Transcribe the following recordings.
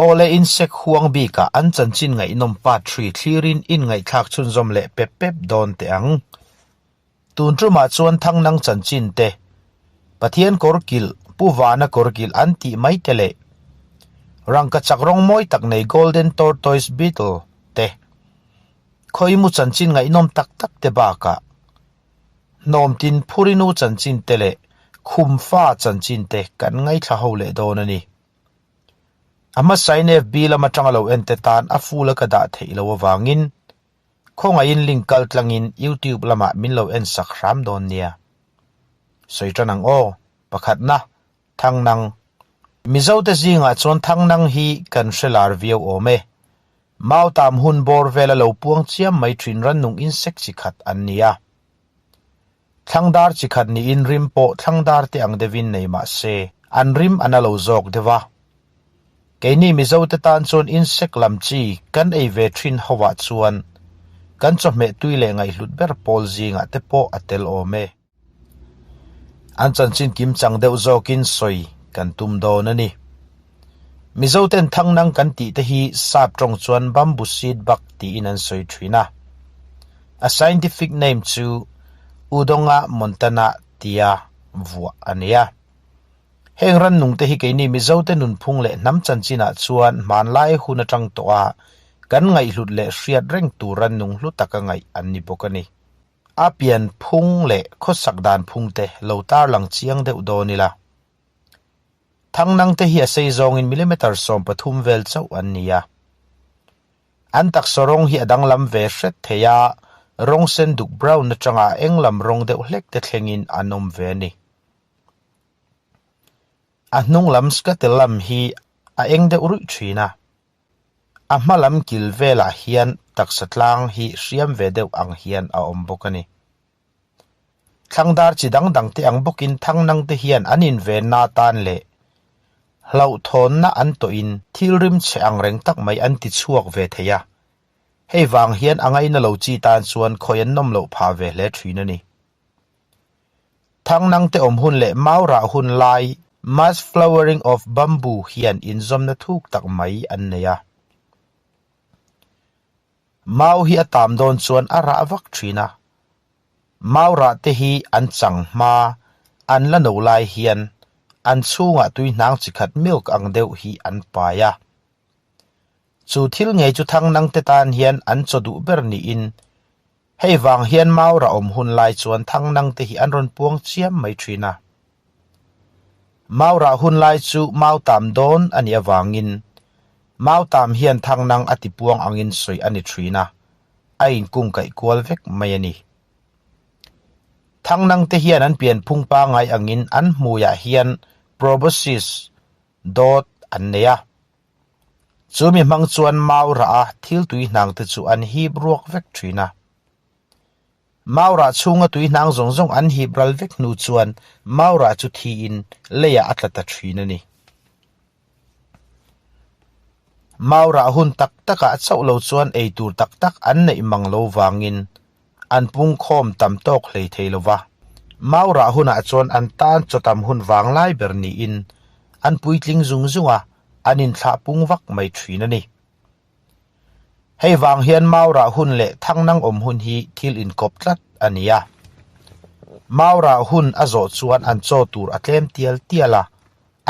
Awle insect huang bikah an chanchin ngaihnawm part hrui thlirin inngaihthlak chhunzawm leh pep pep dawn teh ang. Tun tumah chuan Thangnang chanchin te, Pathian kawr kilh, Pu Vana kawr kilh an tih mai te leh rangkachak rawng mawi tak nei Golden Tortoise Beetle te, khawimu chanchin ngaihnawm tak tak te bakah hnawmtin phurinu chanchin te leh khumfa chanchin te kan ngaithla ho leh dawn a ni. A hmasain FB lam atanga lo en te tan a full a ka dah theih loh avangin Khawngaihin link kal tlangin YouTube lamah min lo en sak hram dawn nia. Sawi tan ang aw, pakhatna, Thangnang. Mizote zingah chuan Thangnang hi kan hre lar viau awm e. Mautam hun bawr vela lo puang chiam mai thin rannung insect chi khat an ni a. Thlangdar chi khat niin rim pawh thlangdar te ang deuhin nei mah se, an rim a na lo zawk deuh a. Keini Mizote tan chuan insect lam chi kan ei ve thin hoah chuan kan chawhmeh tui leh ngaihhlut ber pawl zingah te pawh a tel awm e. An chanchin kim chang deuh zawkin sawi kan tum dawn a ni. Mizoten thangnang kan tih te hi sap tawng chuan bamboo seed bug tiin an sawi thin a. A scientific name chu Udonga montana tia vuah a ni a. Heng rannung te hi keini Mizote nunphung leh hnam chanchinah chuan hmanlai hun atang tawh a kan ngaihhlut leh hriat reng tur rannung hlu taka ngaih an ni bawk a ni. A pian phung leh khawsak dan phung te lo tarlang chiang deuh dawn ila. Thangnang te hi a sei zawngin millimeter 13 vel chauh an ni a. An taksa rawng hi a danglam ve hret thei a, rawng sen duk brown atanga eng lam rawng deuh hlek te thlengin an awm ve a ni. A hnung lam scuttle lam hi a eng deuh ruih thin a. A hma lam kil velah hian taksa tlang hi hriam ve deuh ang hian a awm bawk a ni. Thlangdar chi dang dang te ang bawkin thangnang te hian an invenna atan leh hlauhthawnna an tawhin thil rim chhe ang reng tak mai an ti chhuak ve thei a. Hei vang hian a ngaina lo chi tan chuan khawi an nawm loh phah ve hle thin a ni. Thangnang te awm hun leh mau rah hun lai, mass flowering of bamboo, hian inzawmna thuk tak mai an nei a. Mau hi a tam dawn chuan a rah vak thin a. Mau rah te hi an chang hma, an la no lai hian an chhungah tuihnang chi khat milk ang deuh hi an pai a. Chu thil ngei chu thangnang te tan hian an chaw duh ber niin Hei vang hian mau rah awm hun lai chuan thangnang te hi an rawn puang chiam mai thin a. Mau rah hun lai chu mau tam dawn a nih avangin mau tam hian thangnang a tipuang angin sawi a ni thin a, a inkungkaih kual vek mai a ni. Thangnang te hian an pianphung pangngai angin an hmuiah hian proboscis dawt an nei a. Chu mi hmang chuan mau rah a thil tui hnang te chu an hip ruak vek thin a. Mau rah chhunga tui hnang zawng zawng an hip ral vek hnu chuan mau rah chu thiin leiah a tla ta thin a ni. Mau rah hun tak takah chauh lo chuan ei tur tak tak an neih mang lo vangin an pungkhawm tam tawk hlei thei lo va. Mau rah hunah chuan an tan chaw tam hun vang lai ber niin an puitling zung zung a, an inthlah pung vak mai thin a ni. Hei vang hian mau rah hun leh thangnang awm hun hi thil inkawp tlat a ni a. Mau rah hun a zawh chuan an chaw tur a tlem tial tial a,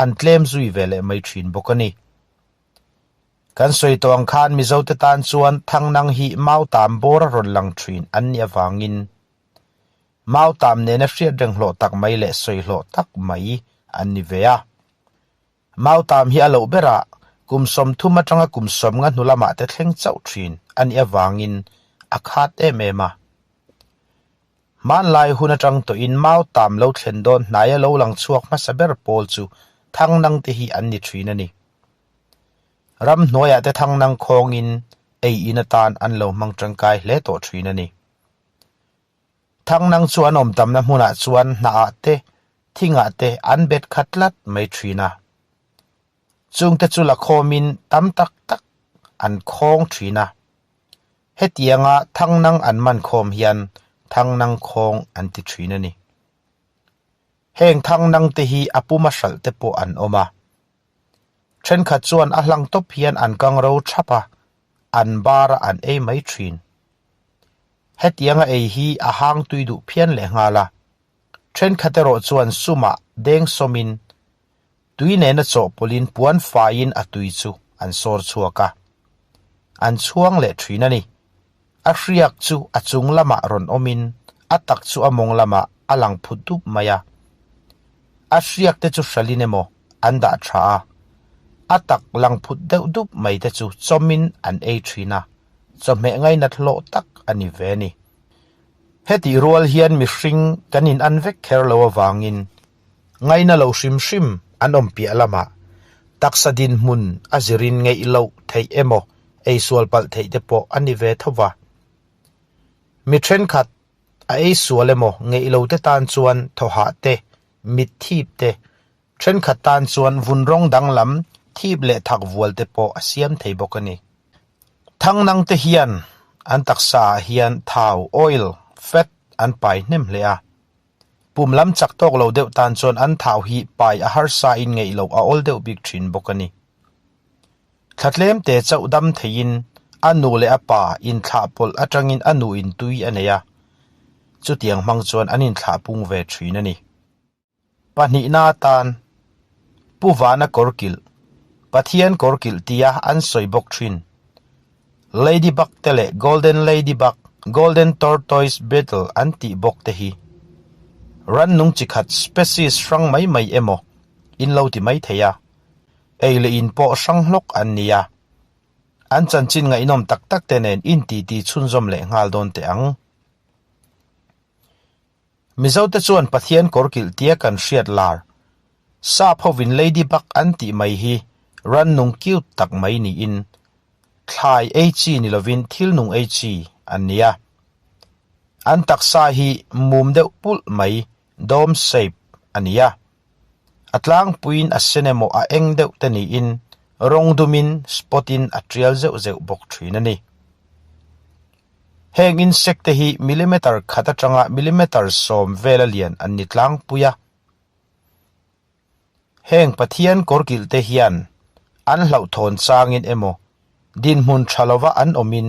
an tlem zui ve leh mai thin bawk a ni. Kan sawi tawh ang khan Mizote tan chuan thangnang hi mau tam bawr a rawn lang thin an nih avangin mau tam nena hriat reng hlawh tak mai leh sawi hlawh tak mai an ni ve a. Mau tam hi a loh berah kum 30 atanga kum 50 hnu lamah te thleng chauh thin a nih avangin a khat em em a. Hmanlai hun atang tawhin mau tam lo thlen dawn hnaia lo lang chhuak hmasa ber pawl chu thangnang te hi an ni thin a ni. Ramhnuaiah te thangnang khawngin ei in atan an lo hmang tangkai hle tawh thin a ni. Thangnang chu an awm tamna hmunah chuan hnahah te, thingah te an bet khat tlat mai thin a. Chungte chu la khawmin tam tak tak an khawng thin a. Hetianga thangnang an man khawm hian thangnang khawng an ti thin a ni. Heng thangnang te hi a puma hralh te pawh an awm a. Thenkhat chuan a hlang tawp hian an kang ro thap a, an bar a an ei mai thin. Hetianga ei hi a hang tui duh phian lehnghal a. Thenkhat erawh chuan sumah deng sawmin tui nena chawhpawlhin puan faiin a tui chu an sawr chhuak a. An chhuang leh thin a ni. A hriak chu a chung lamah rawn awmin a tak chu a mawng lamah a lang phut dup mai a. A hriak te chu hralhin emaw an dah tha a, a tak lang phut deuh dup mai te chu chawmin an ei thin a, chawhmeh ngainat hlawh tak a ni ve a ni. Hetih rual hian mihring kan in an vek kher lo avangin ngaina lo hrim hrim an awm piah lamah taksa dinhmun a zirin ngeih loh theih emaw ei sual palh theih te pawh a ni ve tho va. Mi thenkhat a ei sual emaw ngeih lo te tan chuan thawhah te, mit thip te, Thenkhat tan chuan vun rawng danglam thip leh thak vual te pawh a siam thei bawk a ni. Thangnang te hian an taksa ah hian thau, oil, fat, an pai hnem hle a. Pum lam chak tawk lo deuh tan chuan an thau hi pai a harsa in ngeih loh a awl deuh bik thin bawk a ni. Thla tlem te chauh dam theiin a nu leh a pa inthlah pawlh atangin a nu in tui a nei a, chutiang hmang chuan an inthlah pung ve thin a ni. Pahnihna atan Pu Vana kawrkilh, Pathian kawrkilh tia an sawi bawk thin. Ladybug te leh Golden Ladybug, Golden Tortoise Beetle an tih bawk te hi rannung chi khat species hrang mai mai emaw in lo ti mai thei a, ei leh in pawh hrang hlawk an ni a. An chanchin ngaihnawm tak tak te nen intiti chhunzawm leh nghal dawn teh ang. Mizote chuan Pathian kawrkilh tia kan hriat lar, sap hovin ladybug an tih mai hi rannung cute tak mai niin, thlai ei chi ni lovin thil nung ei chi an ni a. An taksa hi mum deuh pulh mai, dome shape, a ni a. A tlangpuiin a sen emaw a eng deuh te niin rawng dumin spot in a tial zeuh zeuh bawk thin a ni. Heng insect te hi millimeter khat atanga millimeter 10 vela lian an ni tlangpui a. Heng Pathian kawrkilh te hian an hlauhthawn changin emaw dinhmun tha lova an awmin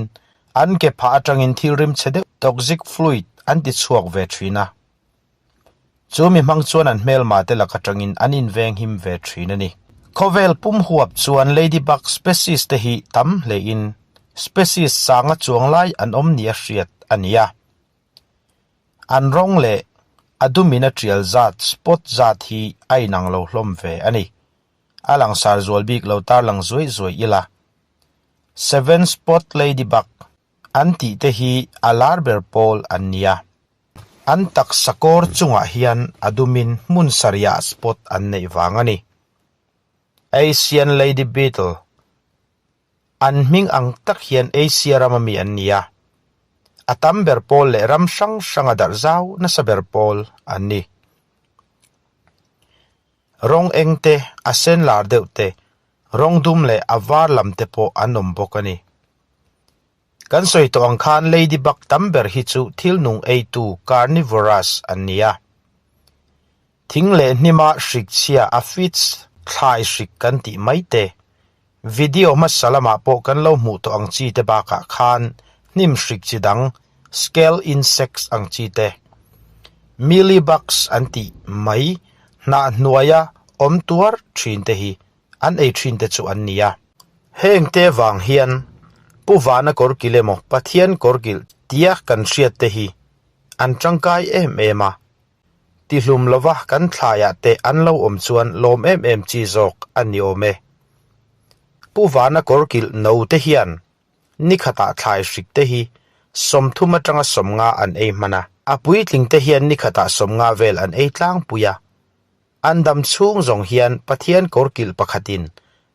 an ke phah atangin thil rimchhe deuh toxic fluid an ti chhuak ve thin a. Chu mi hmang chuan an hmelma te lak atangin an inveng him ve thin a ni. Khawvel pum huap chuan ladybug species te hi tam hlein species sanga chuang lai an awm nia hriat a ni a. An rawng leh a dumin a tial zat spot zat hi a inang lo hlawm ve a ni. A langsar zual bik lo tarlang zuai zuai ila. Seven spot ladybug an tih te hi a lar ber pawl an nia. An taksa kawr chungah hian a dumin hmun sarihah spot an neih vang a ni. Asian Lady Beetle An hming ang tak hian Asia rama mi an ni a. A tam ber pawl leh ram hrang hranga darh zau nasa ber pawl an ni. Rawng eng te, a sen lar deuh te, rawng dum leh a var lam te pawh an awm bawk a ni. Kan sawi tawh ang khan ladybug tam ber hi chu thil nung eitu carnivorous an ni a. Thing leh hnima hrik chhia aphids thlai hrik kan tih mai te, video hmasa lamah pawh kan lo hmuh tawh ang chi te bakah khan hnim hrik chi dang scale insects ang chi te, mealybugs an tih mai hnah hnuaia awm tuar thin te hi an ei thin te chu an ni a. Heng te vang hian Pu Vana kawrkilh emaw Pathian kawrkilh tia kan hriat te hi an tangkai em em a, tihlum lova kan thlaiah te an lo awm chuan lawm em em chi zawk a ni awm e. Pu Vana kawrkilh no te hian nikhatah thlai hrik te hi 30 atanga 50 an ei hman a, a puitling te hian nikhatah 50 vel an ei tlangpui a. An dam chhung zawng hian Pathian kawrkilh pakhatin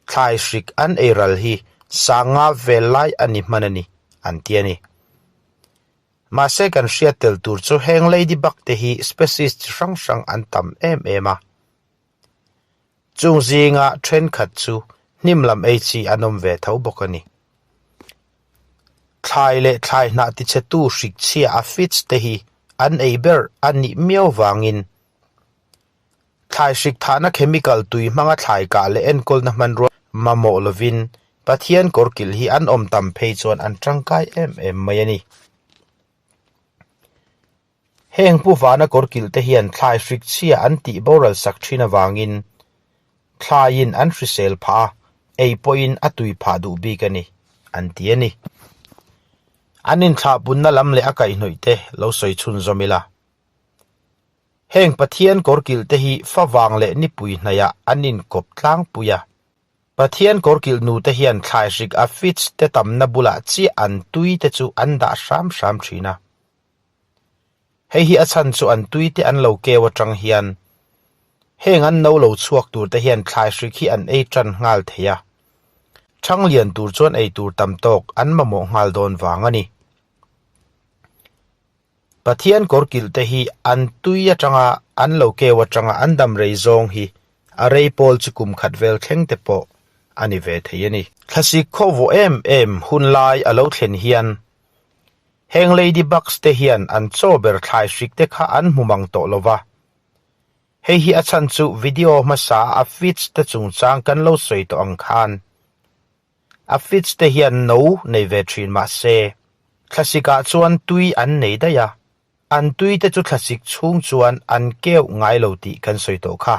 thlai hrik an ei ral hi sanga vel lai a ni hman a ni, an ti a ni. Mahse kan hriat tel tur chu heng ladybug te hi species chi hrang hrang an tam em em a. Chung zinga thenkhat chu hnim lam ei chi an awm ve tho bawk a ni. Thlai leh thlai hnah tichhetu hrik chhia aphids te hi an ei ber a nih miau vangin Thlai hrik thahna chemical tui hmanga thlai kah leh enkawlna hmanrua. mamawh lovin Pathian kawrkilh hi an awm tam phei chuan an tangkai em em mai a ni. Heng Pu Vana kawrkilh te hian thlai hrik chhia an tih boral sak thin avangin thlaiin an hrisel phah a, ei pawhin a tui phah duh bik a ni, an ti a ni. An inthlahpunna lam leh a kaihhnawih te lo sawi chhunzawm ila. Heng Pathian kawrkilh te hi favang leh nipui hnaihah an inkawp tlangpui a. Pathian kawrkilh nute hian thlaihrik aphids te tamna bulah chiah an tui te chu an dah hram hram thin a. Hei hi a chhan chu an tui te an lo keu atang hian heng an no lo chhuak tur te hian thlaihrik hi an ei tan nghal thei a. Thang lian tur chuan ei tur tam tawk an mamawh nghal dawn vang a ni. Pathian kawrkilh te hi an tui atanga an lo keu atanga an dam rei zawng hi a rei pawl chu kum khat vel thleng te pawh a ni ve thei a ni. Thlasik khawvawh em em hun lai a lo thlen hian heng ladybugs te hian an chaw ber thlai hrik te kha an hmu mang tawh lo va. Hei hi a chhan chu video hmasa a feeds te chungchang kan lo sawi tawh ang khan Aphids te hian no nei ve thin mah se, thlasikah chuan tui an nei daih a, an tui te chu thlasik chhung chuan an keuh ngai lo tih kan sawi tawh kha.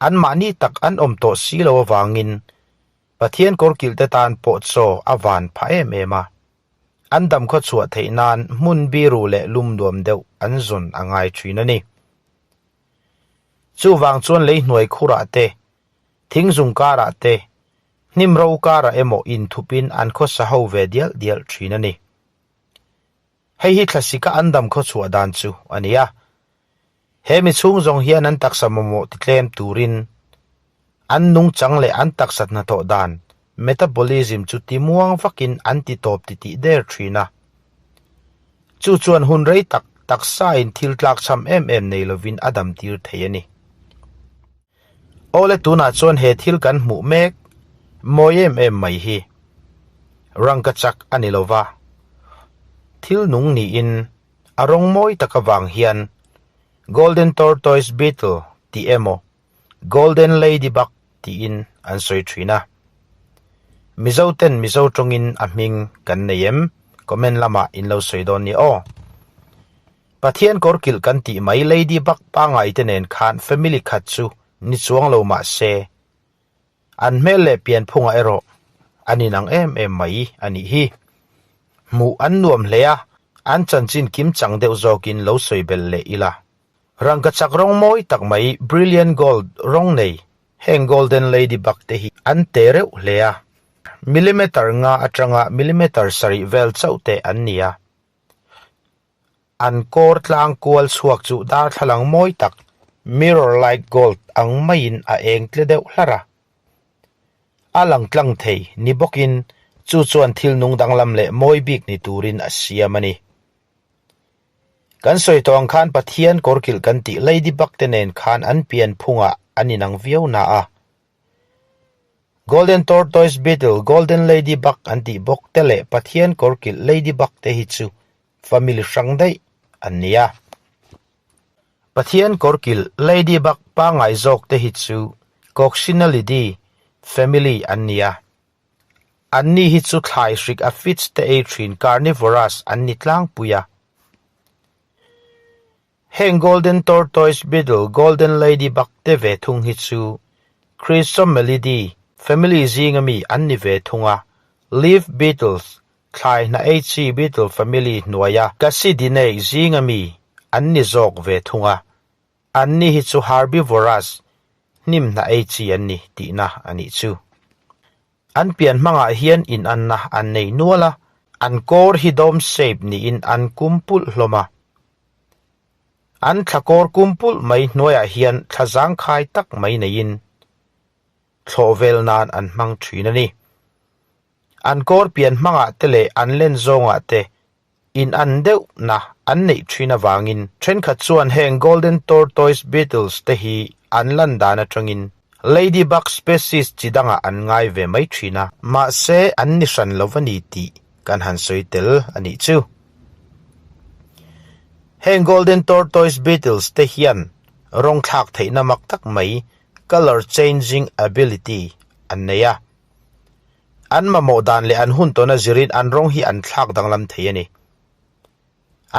Anmahni tak an awm tawh si lo avangin Pathian kawrkilh te tan pawh chaw a van phah em em a, an damkhaw chhuah theih nan hmun biru leh lum nuam deuh an zawn a ngai thin a ni. Chuvang chuan lei hnuai khurah te Thingzung karah te, hnim ro karah emaw inthupin an khawsa ho ve dial dial thin a ni. Hei hi thlasika an dam khawchhuah dan chu a ni a. He mi chhung zawng hian an taksa mamawh titlem turin an nungchang leh an taksa hnathawh dan, metabolism, chu timuang vakin an ti tawp titih der thin a. Chu chuan hun rei tak taksain thil tlakchham em em nei lovin a damtir thei a ni. Awle tunah chuan he thil kan hmuh mek mawi em em mai hi rangka chak a ni lova, thil nung niin a rawng mawi tak avang hian Golden Tortoise Beetle tih emaw Golden Ladybug tiin an sawi thin a. Mizo ten Mizo tawngin a hming kan nei em? Comment lamah in lo sawi dawn nia aw. Pathian kawrkilh kan tih mai Lady Bug pangai te nen khan family khat chu ni chuang lo mah se, an hmel leh pianphungah erawh an inang em em mai a nih hi. Hmuh an nuam hle a, an chanchin kim chang deuh zawkin lo sawi belh leh ila. Rangkachak rawng mawi tak mai Brilliant Gold rawng nei heng Golden Lady Bug te hi an te reuh hle a, millimeter nga atanga millimeter sarih vel chauh te an ni a. An kawr tlang kual chhuak chu darthlalang mawi tak, mirror like gold, ang maiin a eng tle deuh hlar a. A lang tlang thei ni bawkin chu chuan thil nung danglam leh mawi bik ni turin a siam a ni. Kan sawi tawh ang khan Pathian kawrkilh kan tih ladybug te nen khan an pian phungah an inang viau na a. Golden Tortoise Beetle, Golden Ladybug an tih bawk te leh Pathian kawrkilh Ladybug te hi chu family hrang daih an ni a. Pathian kawrkilh Ladybug pangngai zawk te hi chu Coccinellidae family an ni a. Anni hi chu thlai hrik aphids te ei thin carnivorous an ni tlangpui a. Heng Golden Tortoise Beetle, Golden Ladybug te ve thung hi chu Chrysomelidae family zinga mi an ni ve thung a, Leaf Beetles, thlai hna ei chi beetle family hnuaia Cassidinae zinga mi an ni zawk ve thung a, anni hi chu herbivorous, hnim hna ei chi an ni tihna a nih chu. An pian hmangah hian inanna an nei nual a, an kawr hi dome shape niin an kum pulh hlawm a. An thla kawr kum pulh mai hnuaiah hian thla zangkhai tak mai neiin thlawh vel nan an hmang thin a ni. An kawr pian hmangah te leh an len zawngah te In an deuh na an neih thin avangin thenkhat chuan heng Golden Tortoise Beetles te hi an lan dan atangin Ladybug species chi dangah an ngai ve mai thin a. Mahse an ni hran lo a ni tih kan han sawi tel a nih chu. Heng Golden Tortoise Beetles te hian rawng thlak theihna mak tak mai, colour changing ability, an nei a. An mamawh dan leh an hun tawna zirin an rawng hi an thlak danglam thei a ni.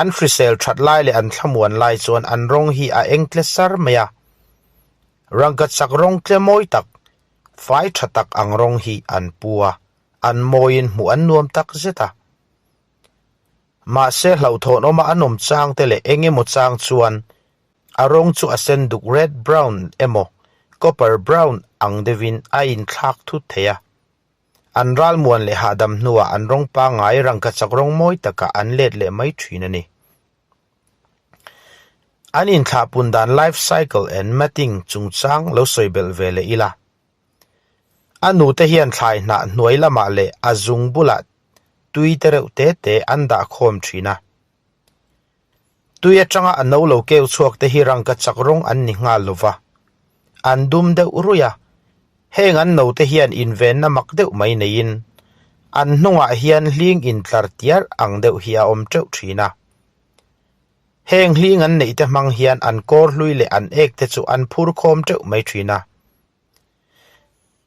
An hrisel that lai leh an thlamuan lai chuan an rawng hi a eng tle sar mai a. Rangkachak rawng tle mawi tak, fai tha tak ang rawng hi an pu a, an mawiin hmuh an nuam tak zet a. Mahse hlauhthawn awma an awm chang te leh eng emaw chang chuan a rawng chu a sen duk red brown emaw copper brown ang deuhin a inthlak thut thei a. An ralmuan leh hahdam hnuah an rawng pangngai rangkachak rawng mawi takah an let leh mai thin a ni. An inthlahpun dan life cycle and mating chungchang lo sawi belh ve leh ila. A nute hian thlai hnah hnuai lamah leh a zung bulah tui te reuh te te an dah khawm thin a. Tui atanga a no lo keu chhuak te hi rangka chak rawng an ni nghal lo va, an dum deuh ruih a. Heng an no te hian invenna mak deuh mai neiin an hnungah hian hling intlar tiar ang deuh hi a awm teuh thin a. Heng hling an neih te hmang hian an kawr hlui leh an ek te chu an phur khawm teuh mai thin a.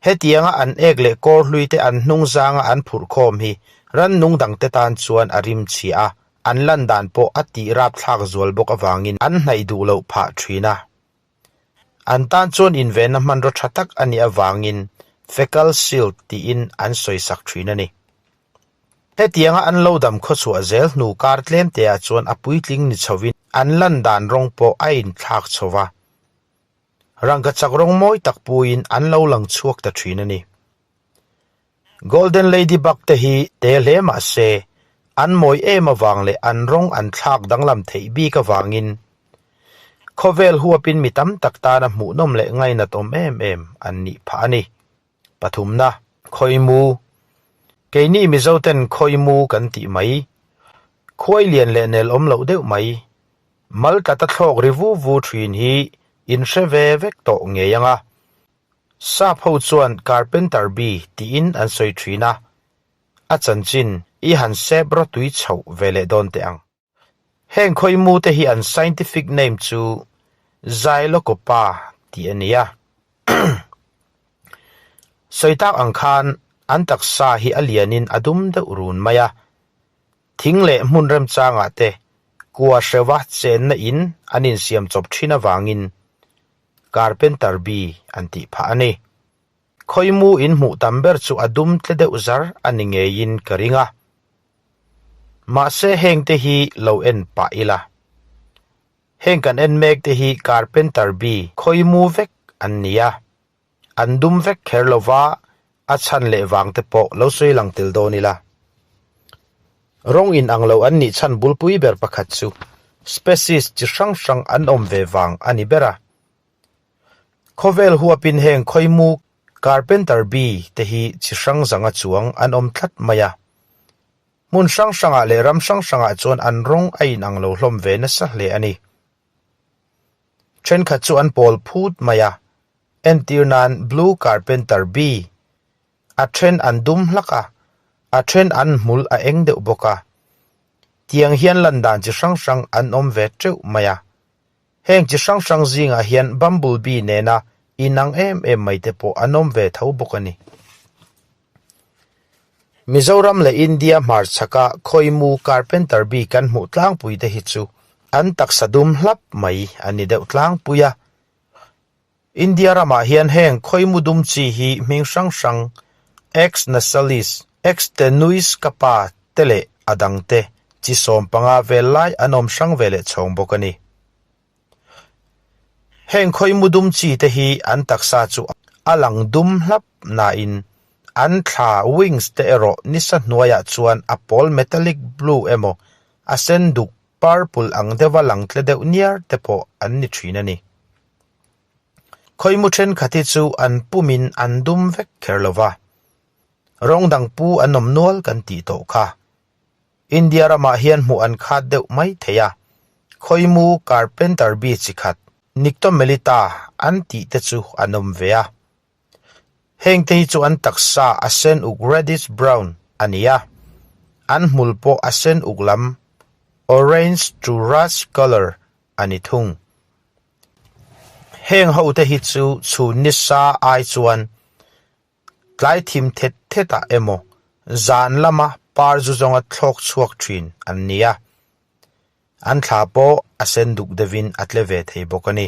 Hetianga an ek leh kawr hlui te an hnung zanga an phurh khawm hi rannung dangte tan chuan a rim chhia a, an lan dan pawh a tih rapthlak zual bawk avangin an hnaih duh loh phah thin a. An tan chuan invenna hmanraw tha tak a nih avangin fecal shield tiin an sawisak thin a ni. Hetianga an lo dam khawchhuah zel hnu kar tlem teah chuan a puitling ni chhovin an lan dan rawng pawh a inthlak chho va. Rangkachak rawng mawi tak puiin an lo lang chhuak ta thin a ni. Golden Ladybug te hi te hle mah se, an mawi em avang leh an rawng an thlak danglam theih bik avangin khawvel huapin mi tam tak tana hmuhnawm leh ngainat awm em em an nih phah a ni. Pathumna, Khawimu. Keini Mizoten Khawimu kan tih mai. Khuai lian leh nel awm loh deuh mai. Mal tlata thlawk ri vu vu thin hi in hre ve vek tawh ngei ang a. Sap ho chuan Carpenter Bee tiin an sawi thin a, a chanchin i han sep rawtui chhoh ve leh dawn teh ang. Heng khawimu te hi an scientific name chu Xylocopa tih a ni a. Sawi tak ang khan an taksa hi a lianin a dum deuh run mai a. Thing leh hmun remchangah te kua hreuha chenna in an insiam chawp thin avangin Carpenter Bee an tih phah a ni. Khawimu in hmuh tam ber chu a dum tle deuh zar a ni ngeiin ka ring a. Mahse hengte hi lo en pah ila. Heng kan en mek te hi Carpenter Bee khawimu vek an ni a. An dum vek kher lo va, a chhan leh vang te pawh lo sawi lang tel dawn ila. Rawng in ang lo an nih chhan bulpui ber pakhat chu species chi hrang hrang an awm ve vang a ni ber a. Khawvel huapin heng khawimu carpenter bee te hi chi hrang zanga chuang an awm tlat mai a. Hmun hrang hrangah leh ram hrang hrangah chuan an rawng a in ang lo hlawm ve nasa hle a ni. Thenkhat chu an pawl phut mai a, entir nan Blue Carpenter Bee. A then an dum hlak a, a then an hmul a eng deuh bawk a. Tiang hian lan dan chi hrang hrang an awm ve teuh mai a. Heng chi hrang hrang zingah hian Bumble Bee nena inang em em mai te pawh an awm ve tho bawk a ni. Mizoram leh India hmarchhaka khawimu Carpenter Bee kan hmuh tlangpui te hi chu an taksa dum hlap mai a ni deuh tlangpui a. India ramah hian heng khawimu dum chi hi hming hrang hrang Ex nasalis, Ex tenuiscapa te leh a dangte chi 15 vel lai an awm hrang ve leh chhawng bawk a ni. Heng khawimu dum chi te hi an taksa chu a lang dum hlap nain an thla wings te erawh nisa hnuaiah chuan a pawl metallic blue emaw a sen duk purple ang deuha lang tle deuh niar te pawh an ni thin a ni. Khawimu thenkhat hi chu an pumin an dum vek kher lo va, rawng dang pu an awm nual kan tih tawh kha. India ramah hian hmuh an khat deuh mai thei a, khawimu carpenter bee chi khat Nyctomelita an tih te chu an awm ve a. Hengte hi chu an taksa a sen uk reddish brown a ni a, an hmul pawh a sen uk lam orange to rust colour a ni thung. Heng hote hi chu chhun nisa ai chuan. Tlai thim thet thetah emaw zan lama par zu zawnga thlawk chhuak thin an ni a. An thla pawh a sen duk deuhin a tle ve thei bawk a ni.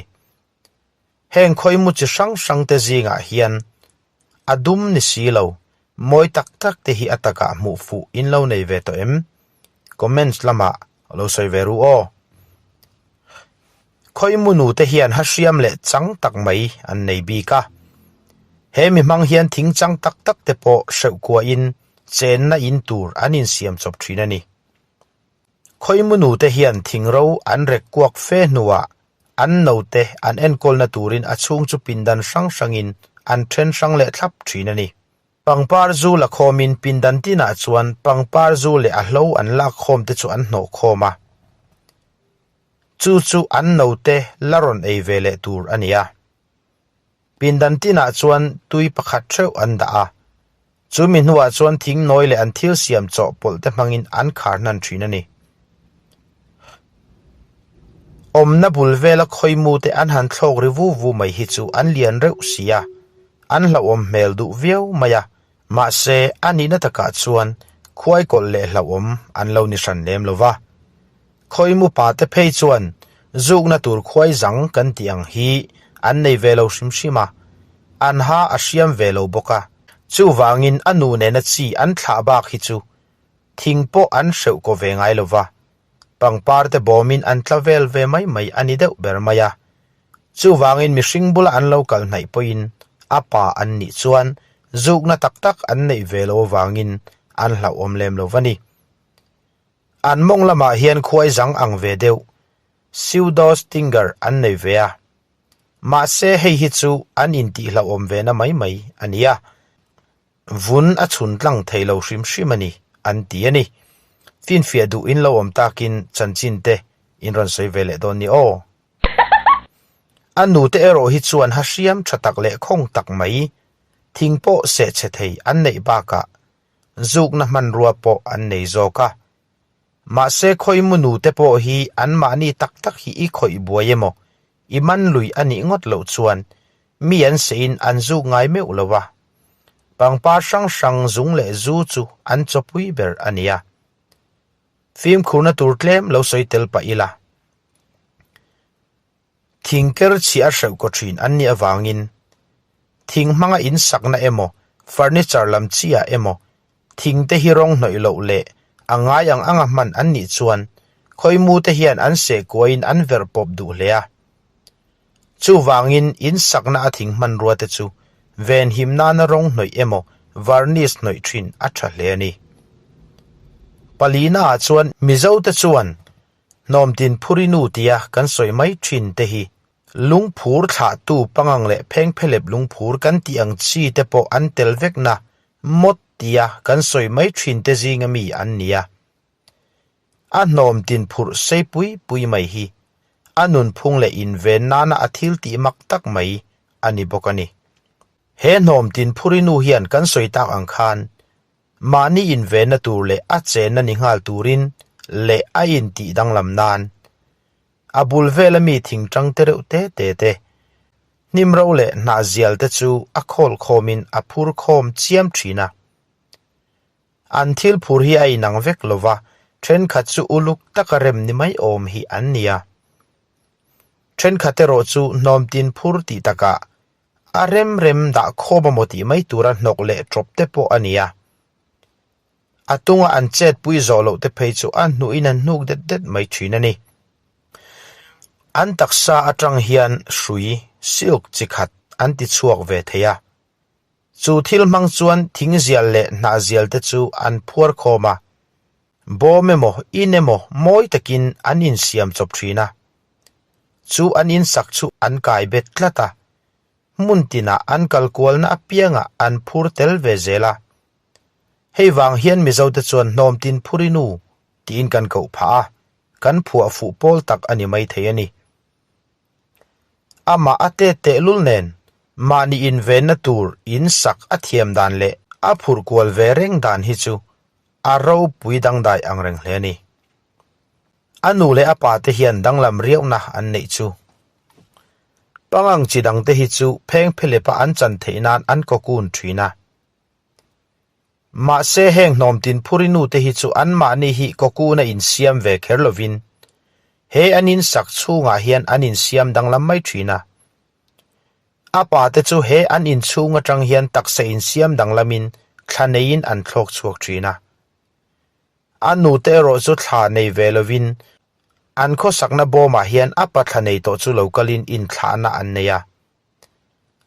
Heng khawimu chi hrang hrang te zingah hian a dum ni si lo, mawi tak tak te hi a takah hmuh fuh in lo nei ve tawh em? Comments lamah lo sawi ve ru aw. Khawimu nu te hian ha hriam leh chang tak mai an nei bik a. He mi hmang hian thing chang tak tak te pawh hreuh kuahin chenna in tur an insiam chawp thin a ni. Khawimu nu te hian thingro an rek kuak fe hnuah an note an enkawlna turin a chhung chu pindan hrang hrangin an then hrang leh thlap thin a ni. Pangpar zu la khawmin pindan tinah chuan pangpar zu leh a hlo an lak khawm te chu an hnawh khawm a. Chu chu an note la rawn ei ve leh tur a ni a. Pindan tinah chuan tui pakhat theuh an dah a, chu mi hnuah chuan thing nawi leh an thil siam chawhpawlh te hmangin an khar hnan thin a ni. Awmna bul vela khawimu te an han thlawk ri vu vu mai hi chu an lian reuh si a, an hlauhawm hmel duh viau mai a, mahse a nihna takah chuan khuai kawlh leh hlauhawm an lo ni hran lem lo va. Khawimu pa te phei chuan zukna tur khuai zang kan tih ang hi an nei ve lo hrim hrim a, an ha a hriam ve lo bawk a. Chuvangin a nu nena chi an thlah bak hi chu thing pawh an hreuh kaw ve ngai lo va, pangpar te bawmin an tla vel ve mai mai a ni deuh ber mai a. Chuvangin mihring bula an lo kal hnaih pawhin a pa an nih chuan zukna tak tak an neih ve lo avangin an hlauhawm lem lo va ni. An mawng lamah hian khuai zang ang ve deuh, pseudo-stinger an nei ve a. Mahse hei hi chu an intihhlauhawm ve na mai mai a ni a, vun a chhun tlang thei lo hrim hrim a ni, an ti a ni. Finfiah duh in lo awm takin chanchin te in rawn sawi ve leh dawn ni aw. A nute erawh hi chuan ha hriam tha tak leh khawng tak mai, thing pawh sehchhe thei an neih bakah zukna hmanrua pawh an nei zawk a. Mahse khawimu nute pawh hi anmahni tak tak hi i khawih buai emaw, i man lui a nih ngawt loh chuan mi an seihin an zuk ngai meuh lo a. Pangpar hrang hrang zung leh zu chu an chawpui ber a nia. Fimkhurna tur tlem lo sawi tel pah ila. Thing ker chhiah a hreuh kaw thin an nih avangin thing hmanga in sakna emaw furniture lam chiah emaw thing te hi rawng hnawih loh leh a ngai ang anga hman an nih chuan khawimu te hian an seh kuain an verh pawp duh hle a. Chuvangin in sakna a thing hmanrua te chu venhim nana rawng hnawih emaw varnish hnawih thin a tha hle a ni. Palina ah chuan Mizo te chuan Hnawmtin Phurinu tia kan sawi mai thin te hi lungphur thlahtu pangang leh phengphelep lungphur kan tih ang chi te pawh an tel vekna mawt tia kan sawi mai thin te zinga mi an ni a. A hnawmtin phurh sei pui pui mai hi a nunphung leh inven nana a thil tih mak tak mai a ni bawk a ni. He hnawmtin Phurinu hian kan sawi tak ang khan Mahni invenna tur leh a chenna ni nghal turin leh a intih danglam nan a bul vela mi thingtang te reuh te te te, hnim ro leh hnah zial te chu a khawl khawmin a phur khawm chiam thin a. An thil phur hi a inang vek lo va, thenkhat chu uluk taka rem ni mai awm hi an ni a. Thenkhat erawh chu hnawmtin phur tih takah A rem rem dah khawm a maw tih mai tura hnawk leh tawp te pawh a ni a. A tunga an chetpui zawh loh te phei chu a hnuhin an hnuk det det mai thin a ni. An taksa atang hian hrui, silk, chi khat an ti chhuak ve thei a. Chu thil hmang chuan thingzial leh hnahzial te chu an phuar khawm a. Bawm emaw, in emaw mawi takin an insiam chawp thin a. Chu an insak chu an kai bet tlat a, hmun tinah an kal kualna apiangah an phur tel ve zel a. Hei vang hian Mizote chuan hnawmtin phurinu tiin kan koh phah a, kan phuah fuh pawl tak a ni mai thei a ni. Amah a tet tehlul nen mahni invenna tur insak a thiam dan leh a phurh kual ve reng dan hi chu a ropui dangdai angreng hle a ni. A nu leh a pa te hian danglam riauhna an neih chu. Pangang chi dangte hi chu phengphelepa an chan theih nan an cocoon thin a. Mahse heng hnawmtin phuri nute hi chu anmahni hi cocoon-a insiam ve kher lovin he an insak chhungah hian an insiam danglam mai thin a. A pate chu he an inchhung atang hian taksa insiam danglamin thla neiin an thlawk chhuak thin a. A nute erawh chu thla nei ve lovin an khawsakna bawmah hian a pa thla nei tawh chu lo kalin inthlahna an nei a.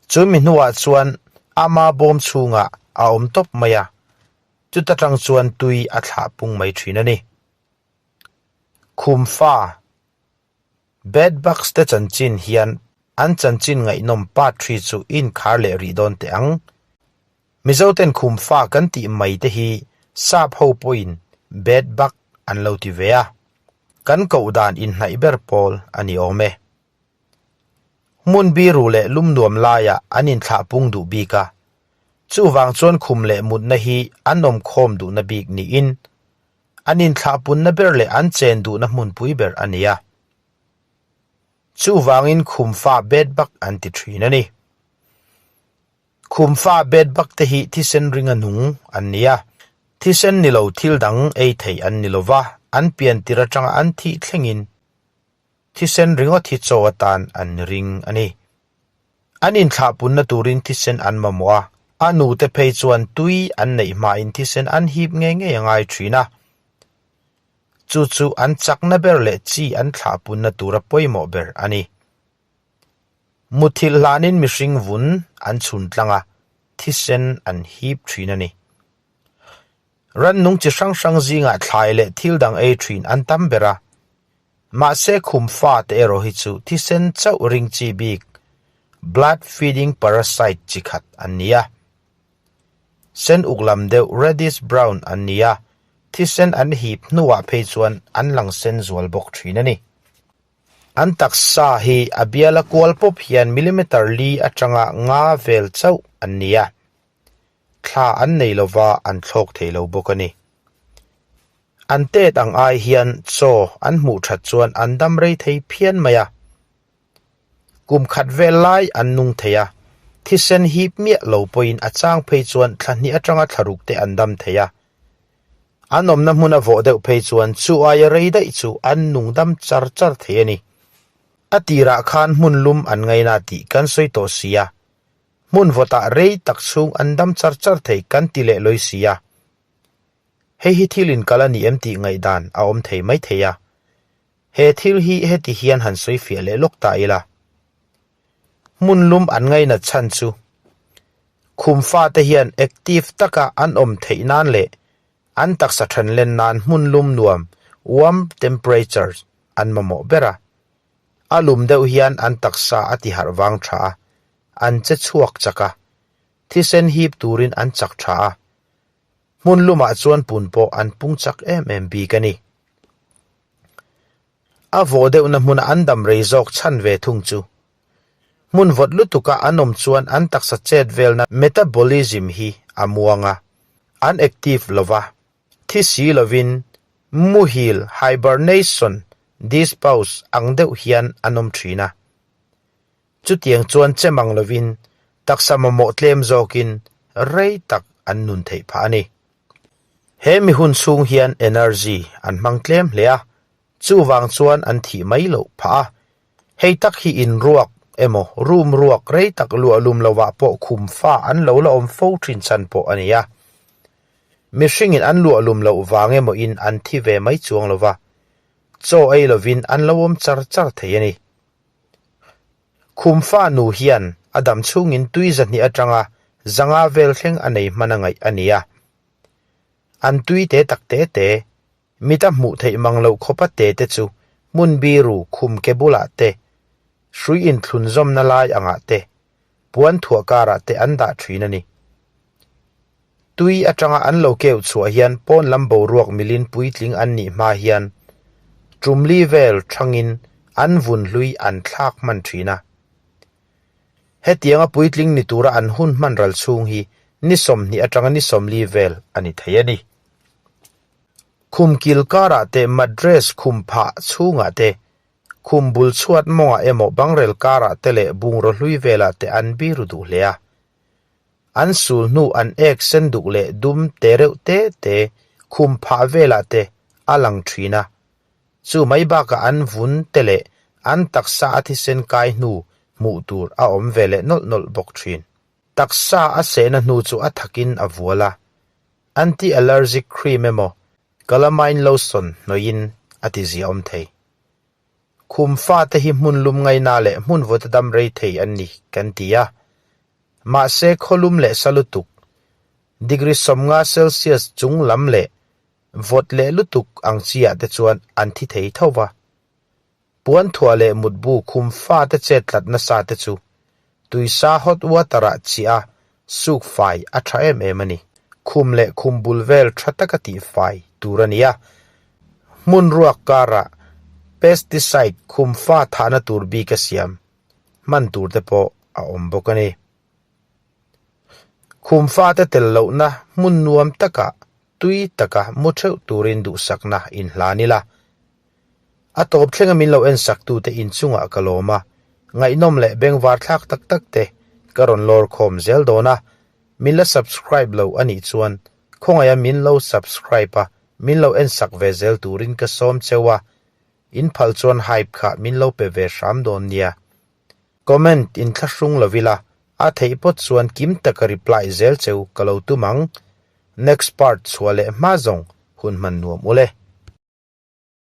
Chu mi hnuah chuan ama bawm chhungah a awm tawp mai a, chuta tang chuan tui a thlah pung mai thin a ni. Khumfa Bed bugs te chanchin hian an chanchin ngaihnawm part thi chu inkhar leh rih dawn teh ang. Mizoten khumfa kan tih mai te hi sap ho pawhin bed bug an lo ti ve a, kan koh dan inhnaih ber pawl a ni awm e. Hmun biru leh lum nuam laiah an inthlah pung duh bik a, chuvang chuan khum leh mutna hi an awmkhawm duhna bik niin an inthlahpunna ber leh an chen duhna hmunpui ber a ni a. Chuvangin khumfa bed bug an ti thin a ni. Khumfa bed bug te hi thisen ringa nung an ni a, thisen ni lo thil dang ei thei an ni lova, an pian tir atanga an thih thlengin thisen ringawt hi chaw atan an ring a ni. An inthlahpunna turin thisen an mamawh a, a nute phei chuan tui an neih hmain thisen an hip ngei ngei a ngai thin a. Chu chu an chakna ber leh chi an thlahpunna tura pawimawh ber a ni. Muthilh hlanin mihring vun an chhun tlang a, thisen an hip thin a ni. Rannung chi hrang hrang zingah thlai leh thil dang ei thin an tam ber a, Mahse khum fate erawh hi chu thisen chauh ring chi bik, blood feeding parasite chi khat an ni a. Sen uk lam deuh reddish brown an ni a, thisen an hip hnuah phei chuan an lang sen zual bawk thin a ni. An taksa hi a biala kual pawp hian millimeter li atanga nga vel chauh an ni a, thla an nei lova an thlawk thei lo bawk a ni. An tet ang ai hian chaw an hmuh that chuan an dam rei thei phian mai a. Kum khat vel lai an nung thei a, thisen hip miah lo pawhin a chang phei chuan thla hnih atanga thla ruk te an dam thei a. An awmna hmun a vawh deuh phei chuan chu aia rei daih chu an nung dam char char thei a ni. A tirah khan hmun lum an ngaina tih kan sawi tawh si a, hmun vawtah rei tak chhung an dam char char thei kan ti leh lawi si a. Hei hi thil inkal a ni em tih ngaihdan a awm thei mai thei a. He thil hi heti hian han sawi fiah leh lawk ta ila. Hmun lum an ngainat chhan chu khum fate hian active taka an awm theih nan leh an taksa thanlen nan hmun lum nuam, warm temperatures, an mamawh ber a. A lum deuh hian an taksa a tiharh vang tha a, an che chhuak chak a, thisen hip turin an chak tha a. Hmun lumah chuan pun pawh an pung chak em em bik a ni. A vawh deuhna hmuna an dam rei zawk chhan ve thung chu. Hmun vawt lutuka an awm chuan an taksa chet velna metabolism hi a muang a, an active lova, thi si lovin muhil hibernation dispose ang deuh hian an awm thin a. Chutiang chuan che mang lovin taksa mamawh tlem zawkin rei tak an nun theih phah a ni. He mi hun chhung hian energy an hmang tlem hle a, chuvang chuan an thih mai loh phah a. Hei tak hi in ruak emaw room ruak rei tak luah lum lovah pawh khum fa an lo la awm fo thin chhan pawh a ni a. Mihringin an luah lum loh vang emaw in an thi ve mai chuang lova, chaw ei lovin an lo awm char char thei a ni. Khumfa nu hian a dam chhungin tui zahnih atanga zanga vel thleng a nei hman a ngaih a ni a. An tui te tak te te, mita hmuh theih mang loh khawpa te te chu hmun biru khum ke bulah te, hrui inthlun zawmna lai angah te, puan thuah karah te an dah thin a ni. Tui atanga an lo keuh chhuah hian pawn lam boruak milin puitling an nih hma hian tumli vel thangin an vun hlui an thlak hman thin a. Hetianga puitling ni tura an hun hman ral chhung hi ni 20 atanga ni 40 vel a ni thei a ni. Khum kil karah te mattress khum phah chhungah te Khum bul chhuat mawngah emaw bangrel karah te leh bungraw hlui velah te an biru duh hle a. An sul hnu an ek sen duk leh dum te reuh te te khum phah velah te a lang thin a. Chu mai bakah an vun te leh an taksa a thisen kai hnu hmuh tur a awm ve leh nawlh nawlh bawk thin. Taksa a sehna hnu chu a thakin a vual a, anti-allergic cream emaw calamine lotion hnawih in a ti ziaawm thei. Khum fate hi hmun lum ngaina leh hmun vawta dam rei thei an ni kan ti a, mahse khawlum leh sa lutuk, degree 50 Celsius chung lam leh vawt leh lutuk ang chi ah te chuan an thi thei tho va. Puanthuah leh mutbu khum fate chet tlat nasa te chu tuisa hot water ah chiah a suk fai a tha em em a ni. Khum leh khum bul vel tha taka tih fai tur a ni a. Hmun ruak karah pesticide khum fa thahna tur bik a siam hman tur te pawh a awm bawk a ni. Khum fate tel lohna hmun nuam takah tui taka mu theuh turin duhsakna inhlan ila. A tawp thlenga min lo en saktute inchungah ka lawm a, ngaihnawm leh bengvar thlak tak tak te ka rawn lawr khawm zel dawn a, min la subscribe lo a nih chuan khawngaiha min lo subscribe a, min lo en sak ve zel turin ka sawm cheu a, in phal chuan hype kha min lo pe ve hram dawn nia. Comment inthlahrung lo ila, a theih pawt chuan kim taka reply zel cheu ka lo tum ang. Next part chhuah leh hma zawng hun hman nuam ule.